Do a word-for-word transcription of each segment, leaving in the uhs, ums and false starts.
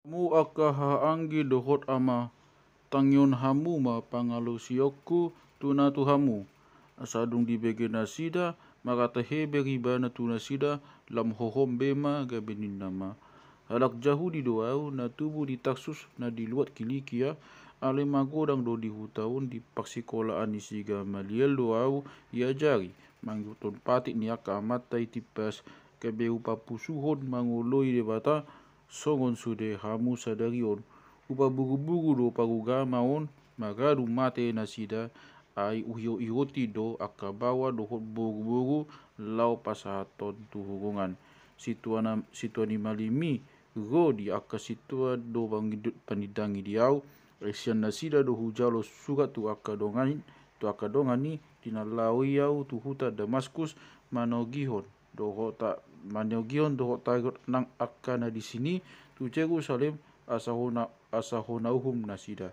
Hamu angka hahaanggi dohot ama, tangihon hamu ma pangalaosionku tu na tu hamu. Asa dung dibege nasida, marhata Heber ibana tu nasida, lam hohom be ma, gabe ninna ma: Halak Jahudi do ahu, na tubu di Tarsus, na di luat Kilikia, alai magodang do di huta on, di parsikolaan ni si Gamaliel do ahu diajari, mangihuthon patik ni angka amanta i timpas, gabe hupapusuhon mangoloi Debata, songon sude hamu sadari on. Hupaburuburu do parugama on, maradu mate nasida, ai huihotihoti do angka baoa dohot boruboru laho pasahathon tu hurungan. Sintua na, sintua ni malim i ro di angka sintua do pangindut panindangi di ahu, ai sian nasida do hujalo surat tu angka dongan, tu angka dongan i, di na laho i ahu tu huta Damaskus, manogihon dohot ta-, manogihon dohot taringot nang angka na disi i tu Jerusalem, asa hona, asa hona uhum nasida.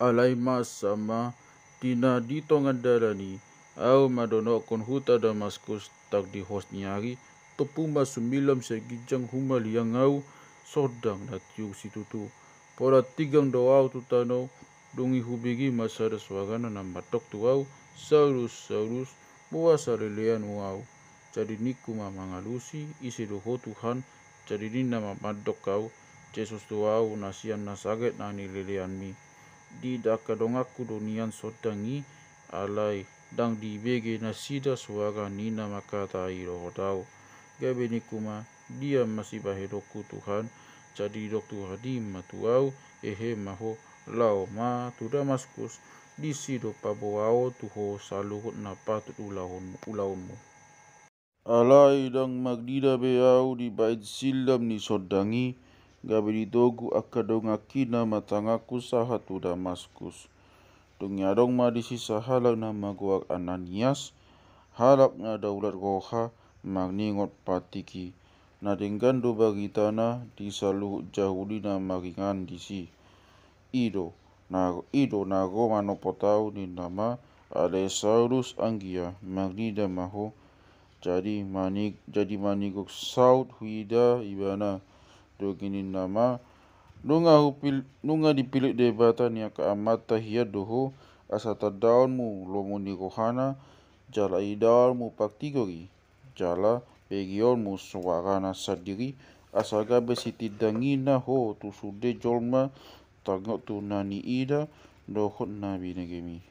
Alai masa ma, di na di tonga dalan i, ahu mandonokkon huta Damaskus, tar di hos ni ari, tompu ma sumilam sian ginjang humaliang ahu, sondang na tiur situtu. Pola tinggang do ahu tu tano, dung i hubege ma sada suara na mandok tu ahu: Saulus, Saulus, boasa leleanmu ahu? Jadi ningku ma mangalusi: Ise do ho, Tuhan? Jadi ninna ma mandok ahu: Jesus do ahu, na sian Nasaret na nileleanmi. Diida angka donganku do nian sondang i, alai ndang dibege nasida suara ni na mangkatai dohot ahu. Gabe ningku ma: Dia ma sibahenonku, Tuhan? Jadi didok Tuhan i ma tu ahu: Hehe ma ho, laho ma tu Damaskus, disi do paboaon tu ho saluhut na patut ulaon, ulaonmu. Alai ndang marnida be ahu dibahen silam ni sondang i, gabe ditogu angka donganki na martanganku sahat tu Damaskus. Dung i adong ma disi sahalak na margoar Ananias, halak na daulat roha, marningot patik i. Na denggan do baritana di saluhut Jahudi na maringanan disi. I do na, i do na ro manopot ahu, ninna ma: Ale Saulus, anggia, marnida ma ho? Jadi mani-, jadi manigor saut huida ibana. Dung i ninna ma: Nunga hupil-, nunga dipillit Debata ni angka amanta hian do ho, asa tandaonmu lomo ni rohana, jala idaonmu partigor i, jala begeonmu suarana sandiri, asa gabe sitindangina ho tu sude jolma, taringot tu na niida dohot na binegemi.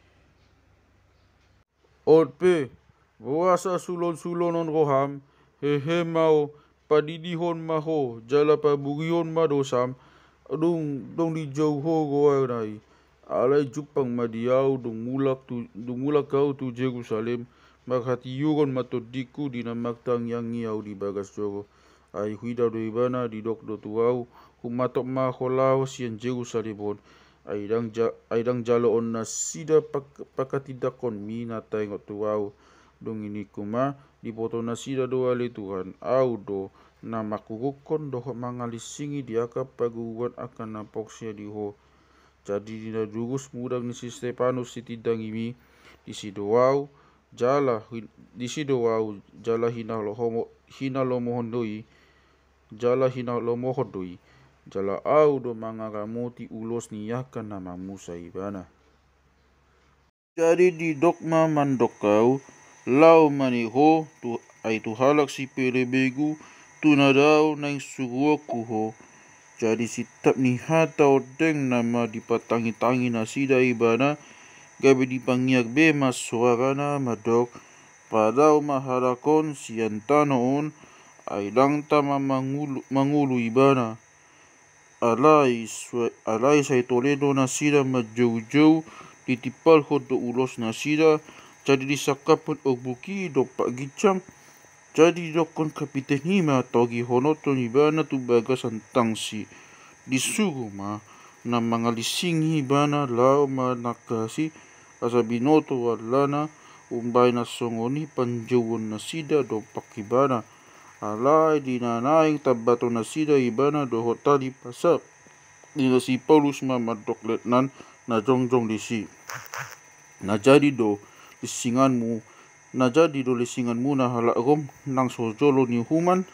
On pe, boasa sulonsulonon roham? Hehe ma ho, padidihon ma ho, jala paburihon ma dosam, dung, dung dijou ho goarna i. Alai jumpang ma di ahu, dung mulak tu, dung mulak ahu tu Jerusalem, marhatiuron ma tondingku di na martangiangi ahu di bagas joro. Ai huida do ibana, didok do tu ahu: Humatop ma ho laho sian Jerusalem on, ai ndang ja-, ai ndang jaloon nasida pak-, pangkatindangkonmi na taringot tu ahu. Dung i ningku ma: Diboto nasida do, ale Tuhan, ahu do na manghurungkon dohot mangalinsingi di angka parguruan angka na porsea di ho. Jadi di na durus mudar ni si Stepanus sitindangimi, disi do ahu, jala hin-, disi do ahu, jala hinalomo-, hinalomohon do i, jala hinalomohon do i, jala ahu do mangaramoti ulos ni angka na mamusa ibana. Jadi didok ma mandok ahu: Laho ma ni ho tu, ai tu halak sipelebegu, tu na dao naeng suruonku ho. Jadi sintap ni hata ondeng nama dipatangitangi nasida ibana, gabe dipangiar be ma soarana mandok: Padao ma halak on sian tano on, ai ndang tama mangolu, mangolu ibana. Alai sua-, alai sai tole do nasida manjoujou, ditimpalhon do ulos nasida, jadi disangkaphon orbuk i dompak ginjang. Jadi didokkon kapiten i ma togihononhon ibana tu bagasan tangsi. Disuru ma na mangalinsingi ibana laho manangkasi, asa binoto alana umbahen na songon i panjouon nasida dompak ibana. Alai di na naeng tambaton nasida ibana dohot tali pasal, ninna si Paulus ma mandok letnan na jongjong disi: Na jadi do linsinganmu, na jadi do linsinganmuna halak Rom nang so jolo ni uhuman?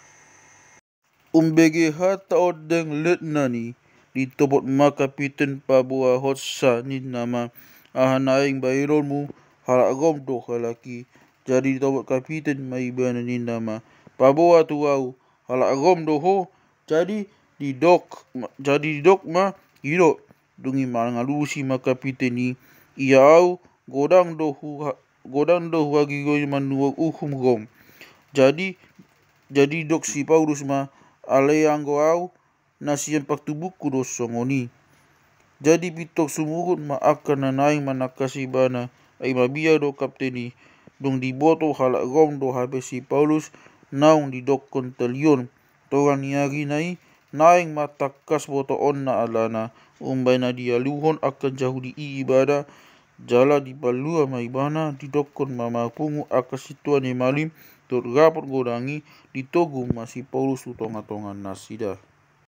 Umbege hata ondeng letnan i, ditopot ma kapiten paboahonsa ninna ma, aha naeng baenonmu, halak Rom do halak i. Jadi ditopot kapiten ma ibana ninna ma, paboa tu ahu, halak Rom do ho. Jadi didok, jadi didok ma i do, dung i mangalusi ma kapiten i, ia ahu godang do hu godang do huhagigoi manuhor uhum Rom. Jadi jadi didok si Paulus ma, alai anggo ahu na sian partubungku do songon i. Jadi pintor sumurut ma angka na naeng manangkas ibana, ai mabiar do kapten i. Dung diboto halak Rom do hape si Paulus naung didokkon tali on, tonga ni arina i naeng ma tangkas botoonna alana, umbahen na dialuhon angka Jahudi i ibana, jala dipalua ma ibana, didokkon ma marpungu angka sintua ni malim dohot rapot godang i, ditogu ma si Paulus tu tongatonga nasida.